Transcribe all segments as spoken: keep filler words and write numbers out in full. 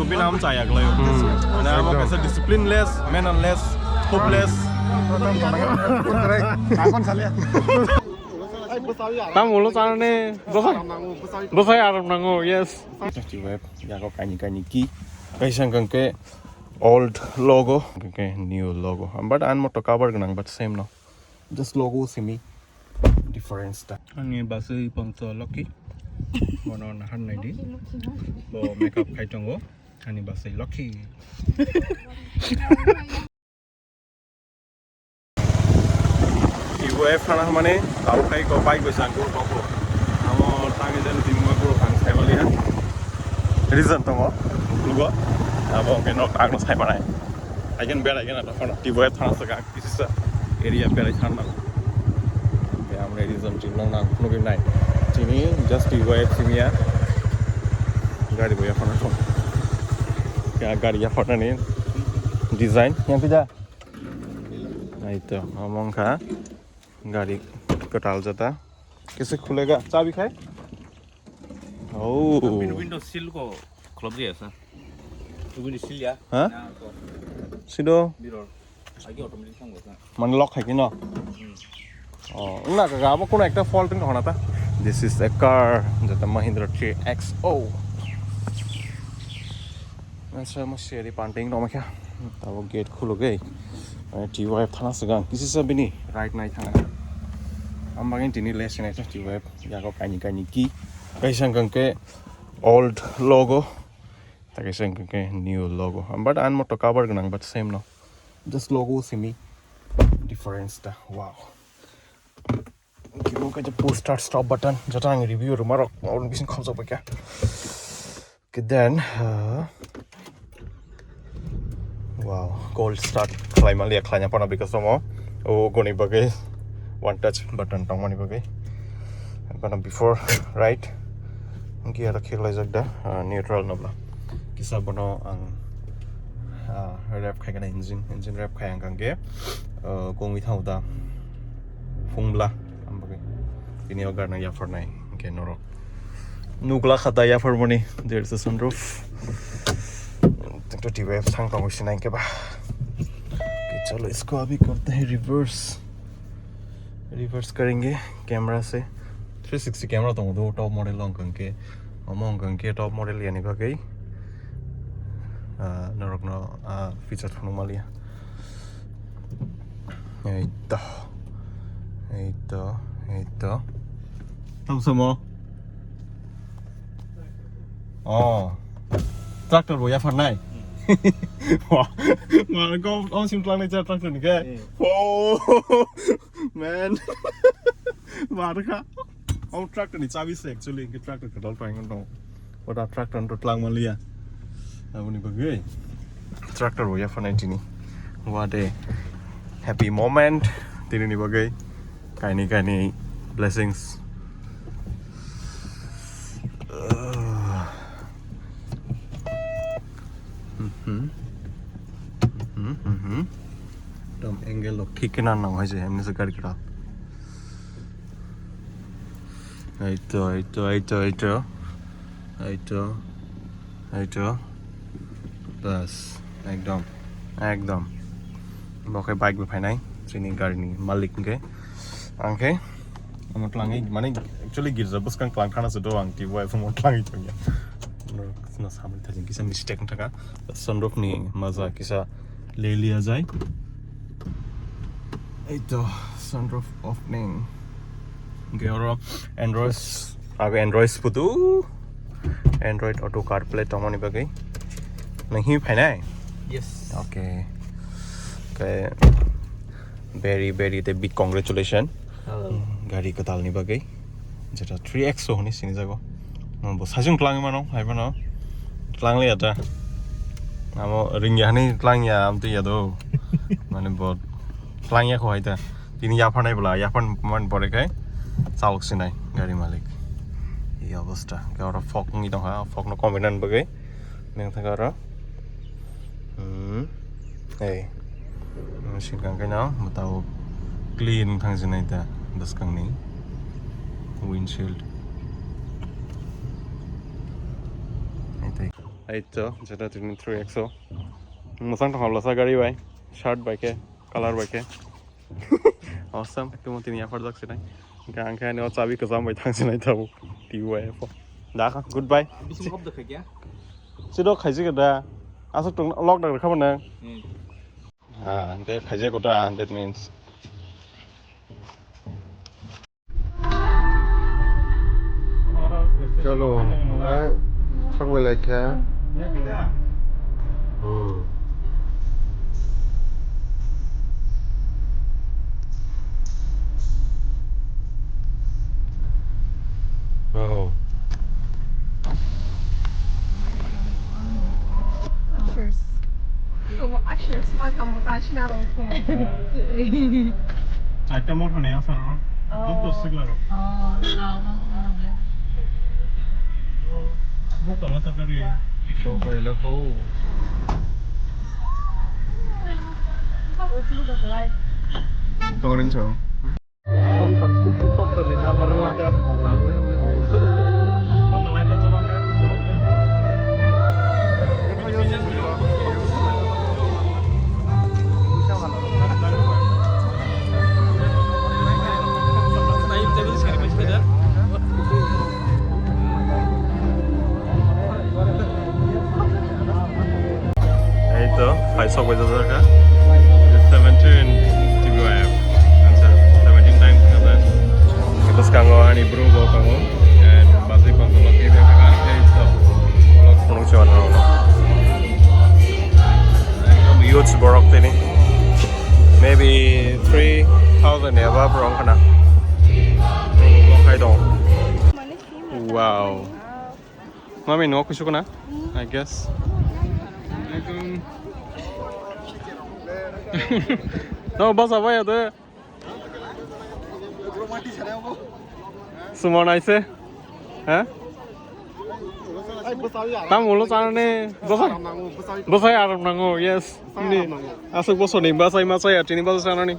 Bini am chaya glai. Hmm. Mana amo kaisa disciplineless, mannerless, hopeless. Tamo ulo chana ne bosai. Bosai aram nango, yes. Yago kaini kaini ki. Kaisa hwnkhe old logo, hwnkhe new logo. But an moto cover gwnang, but same no. Just logo simi difference ta. Ani basui pongso Lucky. Bono nahar naidi. Bo makeup khai tongo. Ani basui Lucky. Ibo e phana mane tabo khai ko bike bai sangko bako. Amo tangi den dimma ko phang sai wali ya. Reason tongo. Lugo. Abo ke no tagno sai manai. Again bed again ata phana. Ibo e phana saka. Kisisa area berai tharna. Oke, amre reason chini nang nang phunugwi nai. Chini just ibo ek simiya. Gari bo yaphano thong. Ya gari yapharnani design. Yang pida. Aito, among kha. Gari kwtal jata. Kise khulega. Chabi khai? Oh. Window, window sill ko khulobjaya sa. Window sill ya? Ha? Na ko. Sido. Mirror. Agi automatic thango sa. Mane lock khai kino. Hmm. Oh, na ka abo kono ekta fault ni hona ta. This is a car, jata Mahindra three X O. Asa mo seri panting no makha. Tabo gate khulugwi. Mane T Y F thana sgang. Kisi sa bini right nai thana. Ambagin tini left side ta T Y F. Yago kaini kaini ki. Kaisa hwnkhe old logo. Ta kaisa hwnkhe new logo. But an moto cover gwnang, but same no. Just logo simi difference ta. Wow. Kibo kaisa push start stop button. Jata ang review rwma rok. Or bising khobjak bai kha. Okay, then, uh, wow, cold start khlai manliya, khlaina phano because omo o goni bagwi one touch button tongmani bagwi. Bana before right gear khek laijak da, uh, neutral nabla. Kisa bono ang, uh, rev khaigana engine, engine rev khai ang kangke, uh, kongwi thao da phungbla, am bagwi. Bini o garna yapharnai, hwnkhe norok. Nukla khata yapharmani, there is a sunroof. Tengto T Y F thang tongo sinai khe ba. Okay, chalo isko abhi karte hain reverse. Reverse karenge, camera se. Three sixty camera tongo do top model wngkha hwnkhe. Omo wngkha hwnkhe top model yani bagwi. Ah, norokno, ah, feature phunuk maliya. Ei to. Ei to, ei to. Tamo samo. Oh. Tractor bo yapharnai. Wah. Wah, kau, kau sim tlangnai cha tractor ni ke. Hmm. Oh. Man. Mar kha. Oh, tractor ni chabi se actually, ke tractor ke dol paing no. Oda tractor to tlang maliya. Aboni bagwi tractor bo yapharnai tini. What a happy moment tini ni bagwi. Kaini kaini blessings. Uh. Mhm. Mhm, mhm. Ekdom angle rok thik khe nang nang hai se, emni se gari kwtal. Aito, aito, aito, aito. Aito, aito. Bas, ekdom, ekdom. Bo khe bike bo phainai, chini gari ni malik hwnkhe. Ang khe omo tlangwi, mane, actually girja bwskang tlang khana se do ang, T Y F omo tlangwi tongya. No, no samani thajin kisa mistake wngkha. Sunroof ni maza kisa leliya jai. Eito, sunroof opening. Hwnkhe oro Android, abo Android putu. Android Auto CarPlay tongmani bagwi. Nang hi phainai? Yes. Okay. Khe very, very the big congratulations. Hello. Gari kwtalni bagwi. Jeta three X O hwnwi sinijago. Bo sajung tlangwi mano, hai mano. Tlangliya ta. Amo ringya hani tlangya, amtwi ya do. Mane bo tlangya kho hai ta. Tini yapharnai bwla, yapharmani pore khai chalok sinai gari malik. Ei obostha. Khe oro fog wngwi tongkha, fog no komwi nani bagwi. Nang thaka oro. Hmm. Ei. Sinkang khe no, mwtao clean thang sinai ta bwskangni windshield. Ei tei. Ei to, jeta tini three X O. Mwsang tong habla sa gari bai, shirt bai khe, color bai khe. Awesome, ekdom tini yaphar jak sinai. Hingke ang khe ani o chabi kwcham bai thang sinai tabuk. T Y F O. Da kha, goodbye. Bising off da khaikya? Siro khaisi khe da. Aswk tong lock da kha mane. Hmm. Ah, hingke khaisi kota, that means. Chalo, ai, sok belai kha. Hmm. Oh. Ushers. Ushers, welcome. Aita mor hone asar. Oh. Duk dosik laro. Oh, no. Buk tama tapari. Tongorin so. Ei to, phai sok bai jajak kha. Seventeen T B Y F. Acha, seventeen times kha ba. Bwskango ani bro bo tongo. And basi kontolo khe kha. Ei to, vlog phunuk se wano. Ekdom huge borok tini. Maybe three thousand ni above rong khana. Vlog khai dong. Wow. Mami, no kusu kana? I guess. No, bas abaya de. Sumon aise? Ha? Tam ulo chana ne. Bosai. Bosai aram nango, yes. Ni. Asuk bosoni basai masai atini bosai chana ni.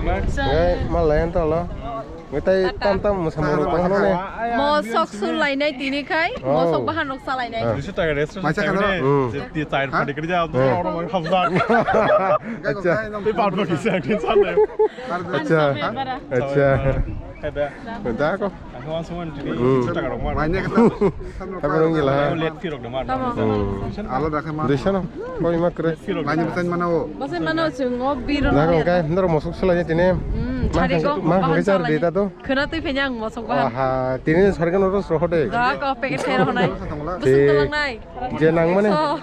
Ngai, malai ang talo. Ngai, tai tam tam mwsamung rok tong ne. Mosok sul lainai tini khai, oh, mosok bahan rok sa lainai. Ah. Duiso taka restaurant. Maisa khana. Hmm. Je ti chai phadi kri ja, oro mang kham jak. Acha. Te paut no kisa tin san le. Acha. Acha. Kheda. Da ko. Ang khe uansukmani tini, hmm, ekso taka rok mano. Mainya khe tamo. Tamo rong gila. Late fee rok de mano. Tamo. Hmm. Alada khe mano. Duiso no. Koi ma kre. Mainya bwsai mano. Bwsai mano chwng o biro. Da ko kai ndor mosok sulai tini. Hmm, ma chari ko. Ma hangke char de ta do. Khwna twi phenya ang mosok bahan. Aha, tini sarga no ros rohode. Da ko packet khai rohonai. Bwswk talangnai. Je nang mane. So.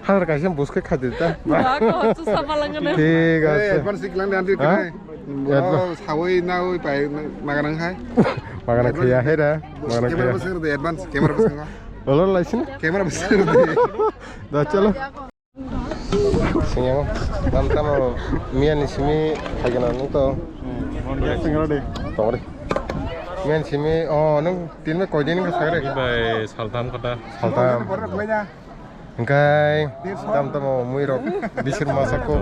Hazar kaisa buske khadi ta. Ba ko chu sapa langana. Thik ase. Advance siklang dan dik. Ha? Advance. Sawi nawi pai magarang hai. Magarang khaya he da. Magarang khaya. Camera bwswk de advance camera bwswk. Olo laisin. Camera bwswk de. Da chalo. Singyang tam tam miya ni simi khaigana nung to. Singra de. Tongri. Miya ni simi oh nung tin me koi din ka sagre. Bai saltam kata. Saltam. Hingkai tam tamo mui rok bisir masa ko.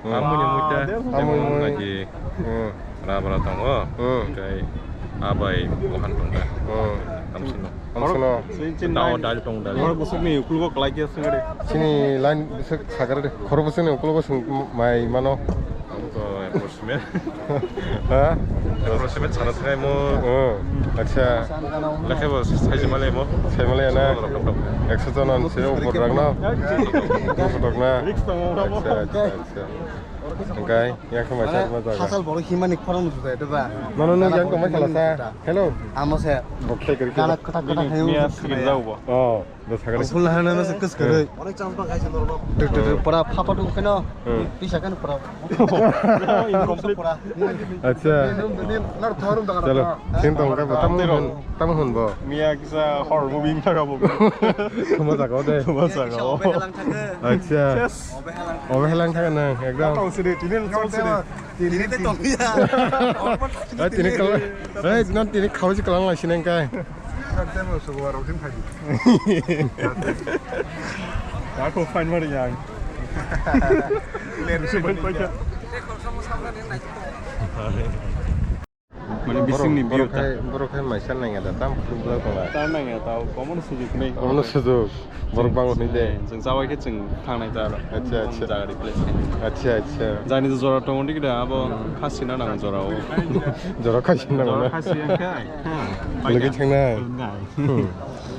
Amui ni mui ta. Amui mui. Lagi. Hmm. Ra bara tongo. Hmm. Hingkai abai bohan tongda. Hmm. Tamsino. Tamsino. Dao dal tong dal. Oro busuk ni ukul go kalai khe singare. Sini line busuk sagare de. Khoro busuk ni ukul go sing mai mano. Ang to enforcement. Ha? Enforcement sana thai mo. Oh, acha. Lekhe bo sai se male mo. Sai male na. Ekso jon an se upor rang na. Duso tok na. Risk tong mo. Acha, acha, acha. Engkai, yang khe mai sa ma jaga. Hasal borok himani khorang juda ito ba. Nono nung yang tongmai khala sa. Hello. Amo se. Bokthai kari. Kana kota kota hayu. Miya skill jao bo. Oh. Da sagari. Full hana na se kus kare. Onek chance ba gaisa norok. Tuk tuk tuk pura phapa tuk keno. Hmm. Pisa kan pura. Incomplete. Pura. Acha. Nar thorum daga. Chalo. Sing tong ka tam hon tam hon bo. Miya kisa horror movie thaga bo. Tuma jaga de. Tuma jaga. Acha. Yes. Obe halang thaga na ekdom. Tong sini tini tong sini. Tini te tong ya. Ai tini kala. Ai non tini khawji kalang lai sineng kai. Kan temo sugo rok tin phai. Aku fine mari yang. Ler se bai pai. Mane bisingni view ta. Borok hai, borok hai maisa nangya da, tam phuru vlog tongo. Ta nangya ta, komono sujuk nei. Komono sujuk. Borok bang hwnwi de. Chwng chabai khe chwng thangnai ta aro. Acha, acha. Jaga replace khainai. Acha, acha. Jani jora tongo dik da, abo khasina nango jora o. Jora khasina nango na. Jora khasi ang khai. Lagi thangnai. Ngai. Hmm.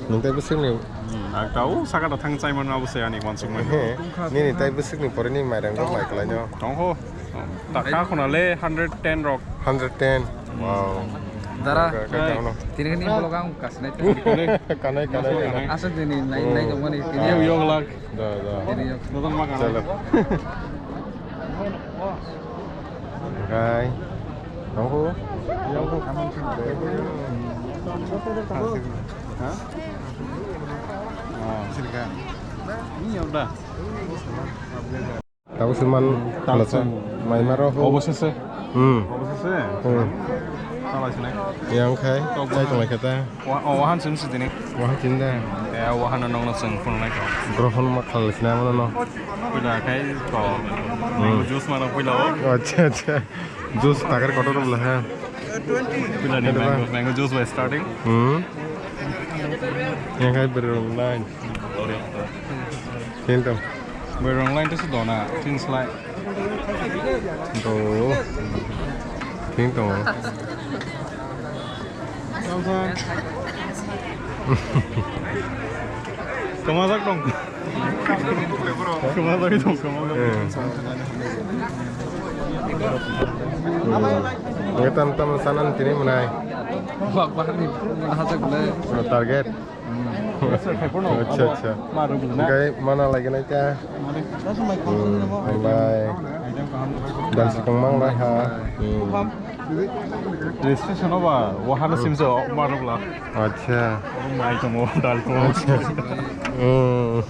Nung tai bwswk ni. Hmm, ang ta o saka da thang chai mano abo se ani wansuk mano. He, nini tai bwswk ni pore ni mairang rok mai kwlai no. Tong ho. Taka khuna le hundred ten rok. Hundred ten. Wow. Dara, tini ni vlog ang kasne. Kanai, kanai, kanai. Asal tini nai, nai tong mani tini. Yo, yo, lak. Da, da. Tini yo. Nodong ma kanai. Chalo. Hai. Nongku. Nongku. Ha? Ini ya udah. Tabuk se man. Tabuk se. Mai maro ho. Obo se se. Hmm. Obo se se. Hmm. Tala sini. Yang khai. Tok chai tong lai kata. Wa-, oh, wahan sim si dini. Wahan sim da. Ya, wahan no nong no sing phone lai ko. Grohon ma khal sini mano no. Pila khai ko. Hmm. Mango juice mano pila o. Acha, acha. Juice takar kotor bla ha. Pila ni mango, mango juice by starting. Hmm. Yang khai berong line. Kintu. Berong line tu sedona, tin slide. Do. Kintu. Kemajak dong. Kemajak dong, kemajak. Hmm. Ngetam tam sanan tini menai. Wak bahar ni, mana hajak le. Target. Acha, acha. Hingke mana laigenai ta? Hmm, hambai. Dal sikong mang lai ha. Hmm. Registration oba, wahana simse marok la. Acha. Mai tongo, dal tongo. Acha. Hmm.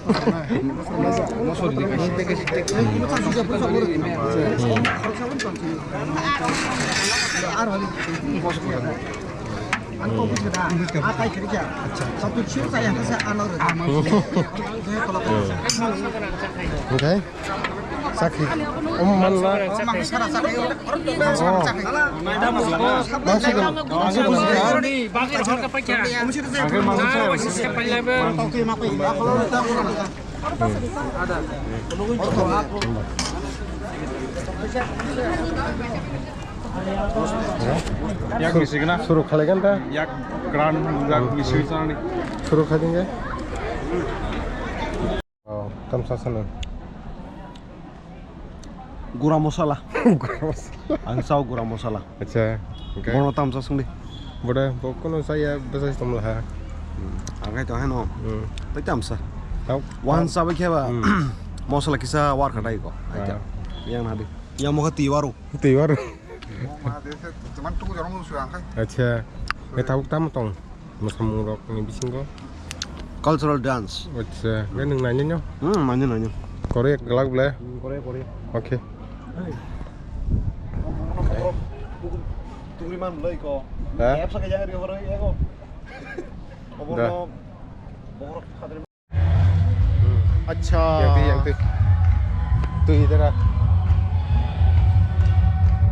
Okay. Sakhi. Om manla. Oh. Masuk. Yak misi gana. Suru khalai kan ta? Yak gran, yak misi sana ni. Suru khalai kan? Oh, tam sa sana. Gura masala. Gura masala. Ang sao gura masala. Acha. Okay. Bono tam sa sung di. Boda, bo kono saya besa tong la ha. Hmm. Ang kai to hano. Hmm. Tai tam sa. Tau. Wan sa ba khe ba. Hmm. Masala kisa war khatai ko. Acha. Ah. Yang na di. Yang mo kha tiwaru. Tiwaru. Acha. Eh, tabuk tamo tong? Mwsamung rok ni bisingo? Cultural dance. Acha, ngai nwng nainai no? Hmm, nainai, nainai. Kore glak ble? Hmm, kore, kore. Okay. Tugri man mulai ko. Ha? Apps ka jang ri horo ego. Da. Oborno, borok khadri. अच्छा। यहाँ पे, यहाँ पे। तू इधर आ।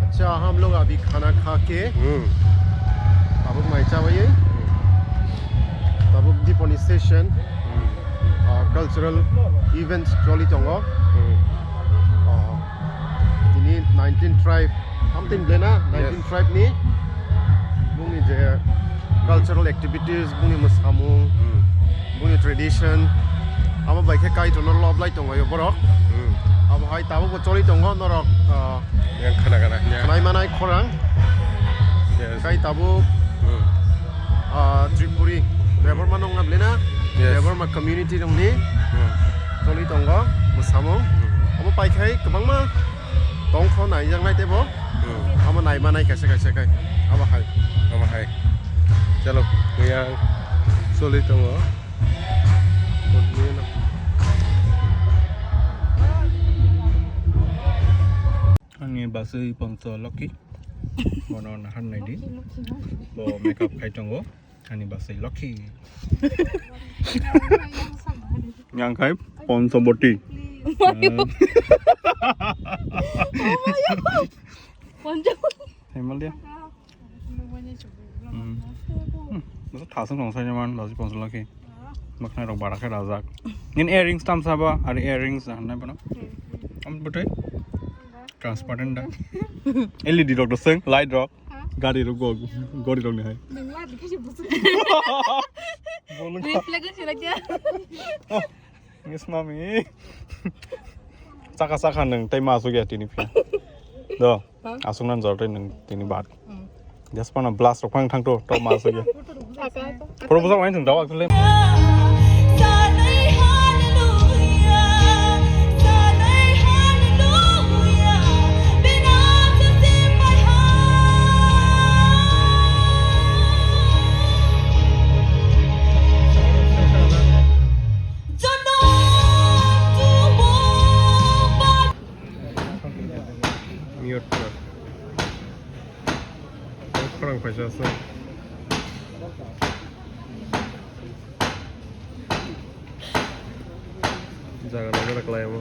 अच्छा, हम लोग अभी खाना खा के हम्म। tabuk mai chabai, tabuk Diponi station, hmm. Ah, cultural events choli tongo। Hmm. Ah, tini nineteen tribe, something blena, nineteen tribe ni bungni je cultural activities, bungni mwsamung, hmm, bungni tradition, abo bai khe Kaitorno lob lai tongo borok. Hmm. Abo hai tabuk bo choli tongo norok, ah, yang khana khana, ya, khnai manai khorang. Yes. Kai tabuk, hmm, ah, Tripuri, Debbarma nongna blena, yes, Debbarma community rokni, hmm, choli tongo mwsamung. Hmm. Abo pai khai kwbangma tongkho naijaknai teibo. Hmm. Amo naimanai kaisa kaisa kai. Amo hai. Amo hai. Chalo, yang choli tongo. Ani basui pongso Loki. Bono nahan naidi. Bo makeup khai tongo. Ani basai Lokhi. Yang khai Ponchaboti. Poncha. Hemal dia. Hmm. Hmm. Masa thasung tong sai man baji ponsol lagi. Makna rok bara khe rajak. Nin earrings tam sabo, ari earrings na hanai bono. Am butui. Transparent da. L E D rok doseng, light rok. Gari rok go, gori rok ni hai. Nang light khe se busu. Bolong. Reflect se lagi. Miss Mami. Chaka chaka nang tai ma asuk ya tini phi. Do. Asuk nan jor tai nang tini bad. Just pana blast rok phang thang to, to ma asuk ya. Puro bujak wai thang daw actually. Mute kor. Khorang paisa se. Jaga naikhe kwlai omo.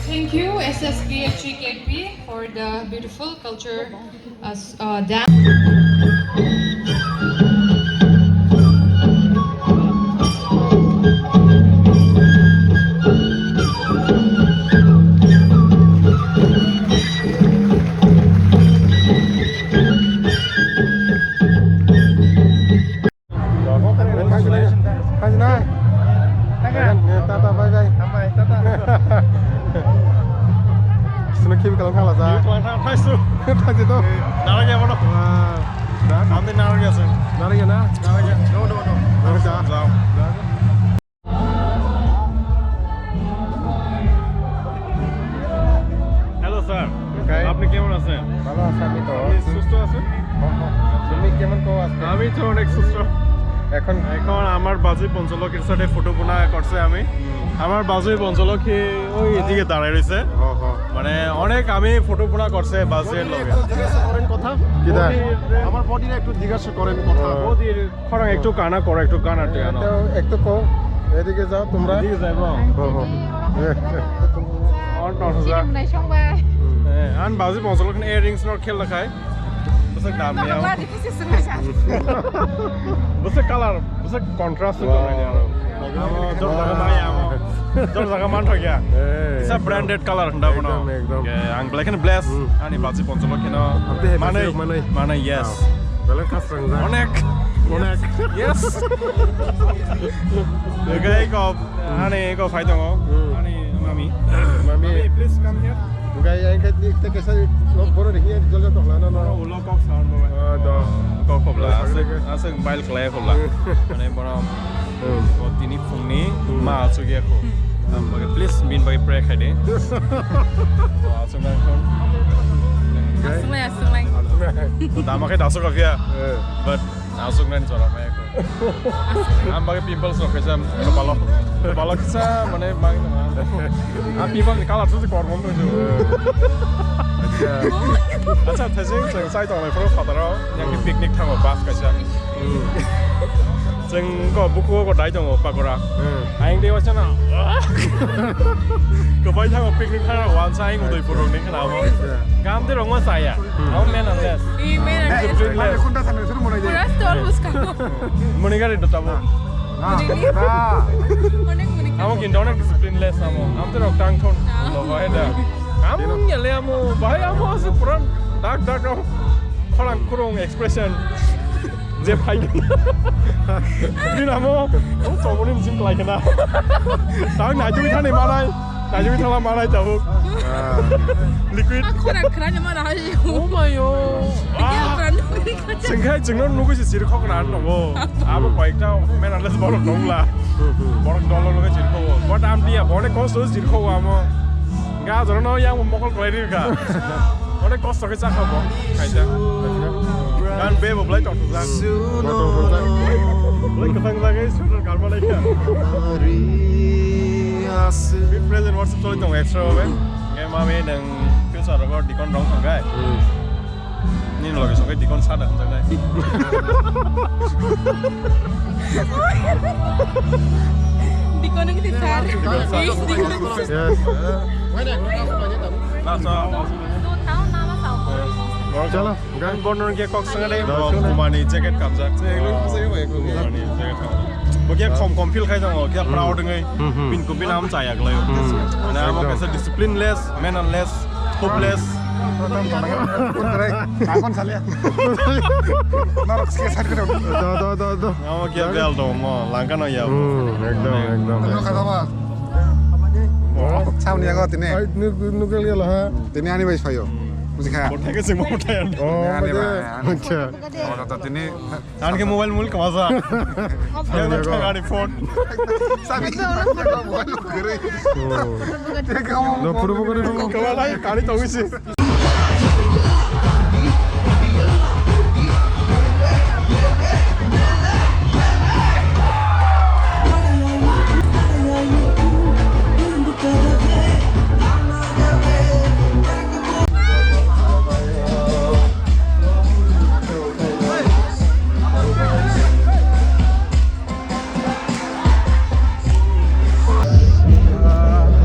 Thank you, S S P H E K P, for the beautiful culture, uh, s-, uh, dance. Thanks, man. Tata, bye bye. Sino kim kalang kala sa. Kim kalang kala sa. Thank you. Narang ya bono. Wah. Nanti narang ya sih. Narang ya na? Narang ya. No, no, no. Narang ya. Jao. Hello sir, okay. আপনি কেমন আছেন? ভালো আছি আমি তো। আপনি সুস্থ আছেন? হ্যাঁ, হ্যাঁ। তুমি কেমন কো আজকে? আমি তো অনেক সুস্থ। এখন? এখন আমার বাজে পঞ্চলক্ষীর সাথে ফটো বোনা করছে আমি। হুম। আমার বাজে পঞ্চলক্ষী ওই এদিকে দাঁড়ায় রয়েছে। হ্যাঁ, হ্যাঁ। মানে অনেক আমি ফটো বোনা করছে বাজের লগে। একটু জিজ্ঞাসা করেন কথা। কিতা? আমার বডিরে একটু জিজ্ঞাসা করেন কথা। ও। বডির Khorang ektu kana, khorang ektu kana, tei ano. Ektu, ektu ko, এদিকে যাও তোমরা। এদিকে যাইবো? হো, হো। Ang tong sa. Sini nai song bai. Eh, ang baji ponsol kan earrings no khel khai. Bwswk dam ya. Bwswk color, bwswk contrast ko ni aro. Amo jor jaga mai amo. Jor jaga man thok ya. Isa branded color hwnda bono. Ekdom, ekdom. Ang black and black. Ani baji ponsol kheno. Manai, manai, yes. Belai khasrangjak. Onek. Onek. Yes. Gai ko, ani ko phai tongo. Hmm. Ani mami. Mami. Mami, please come here. Gai ang kai dik te kesa lo boro dik ni jol jol tong lana no. Ulo kok sound bo. Ah, do. Kok khobla, aswk, aswk bail khlai khobla. Hmm. Mane bono Hmm. O tini phungni Hmm. Ma achuk ya ko. Hmm. Ang bagwi please bini bagwi pray khai de. So, achuk nang khon. Aswk nai, aswk nai. Dama khe dasok aphiya. Eh. But achuk nai chora ma ko. Aswk nai. Ang bagwi pimples rok kaisa kepalo. Kepalo kisa mane bang. Ang pimple ni color se kormo mo jo. Acha. Acha, thajing chang sai tong lai pro phataro. Yang Hmm. picnic thango bus kaisa. Hmm. Chwng ko buku ko dai tongo pakora. Hmm. Aing de wachana. Ko bai thango picnic thang wansa aing Udaipur rok ni khana amo. Gam de rong ma saya. Hmm. Amo man and less. Discipline less. Pura store bus ka. Muni gari do tamo. Muni. Amo kintu onek discipline less amo. Amo de rok tang thon. Ah. Lo bai da. Amo nyale amo bai amo se pura dak dak amo. Khorang khurung expression. Je phai. Bini namo, o choboni bising klai khna. Tang naijugwi thani manai, naijugwi thangla manai tabuk. Ah. Liquid. Khorang khwrani mana hai. Oh my god. Ah. Sengkhai chwngno nugwi se chirkhok ran nobo. Abo koikta man and less borok dongla. Hmm, hmm. Borok dolo nugwi chirkho. But am dia borok kosto chirkho amo. Ga jorono yang mokol klai ri kha. Onek kosto khe chakha bo. Kaisa. Gan be bo blai tok tok jang. Tok tok jang. Blai kwthang jang ei sweater garma lai kha. Be present WhatsApp choli tongo extra bhabe. Nge mami nang future rogo dikon rong thang kai. Hmm. Nini loge sokai dikon sada hwnjak nai. Dikon nang ti sir. Dikon sir. Ei, dikon. Yes. Chalo, guys. Borno ke kok sanga dai. Kumani jacket kamjak. Kumani jacket kamjak. Bo ke khom khom feel khai jang, ke proud ngai. Hmm, hmm. Pin ko pin am chaya glai. Hmm. Na mo kaisa discipline less, man and less, hopeless. Takon sale. Norok ske sat kero. Do, do, do, do. Amo ke bel do mo, langka no ya. Hmm, ekdom, ekdom. Ano kata ba. Samni ago tini. Ai, nuk, nuk gel gel ha. Tini ani bai sayo. Buji kha. Bothai ke sing mo bothai. Oh, ani bai. Acha. Ora ta tini. Ani ke mobile mul kama sa. Ya ta ani phone. Sabi. Mobile kere. Oh. No, puro puro. Kama lai kari to wisi.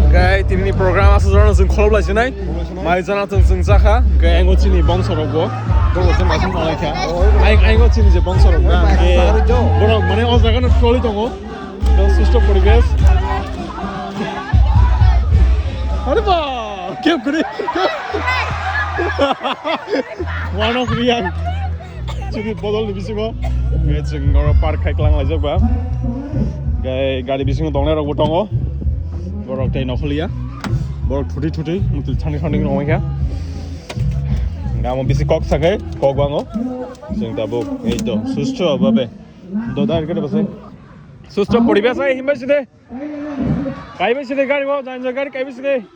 Hwnkhe tinini program aswk jorano chwng kholoplai sinai. Mai jana chwng chwng chakha. Hwnkhe ang o chini bongsorokbo. Borok se masing tonglaikha. Ang, ang o chini je bongsorok na, hwnkhe borok mane o jagano toli tongo. Ekdom susto poribesh. Are ba, kep kuri. One of Reang. Chini bodol ni bisingo. Hwnkhe chwng oro park khai klang laijak ba. Hwnkhe gari bisingo tongnai rok bo tongo. Borok tei nokholiya. Borok thuti thuti muitu thani thani rwngkha. Gamo bisi kok sakai kok bango. Chwng tabuk ei to susto babe. Dodar kete bose. Susto poribesh ai himbai side. Kaibai side gari o, janjak gari kaibai side.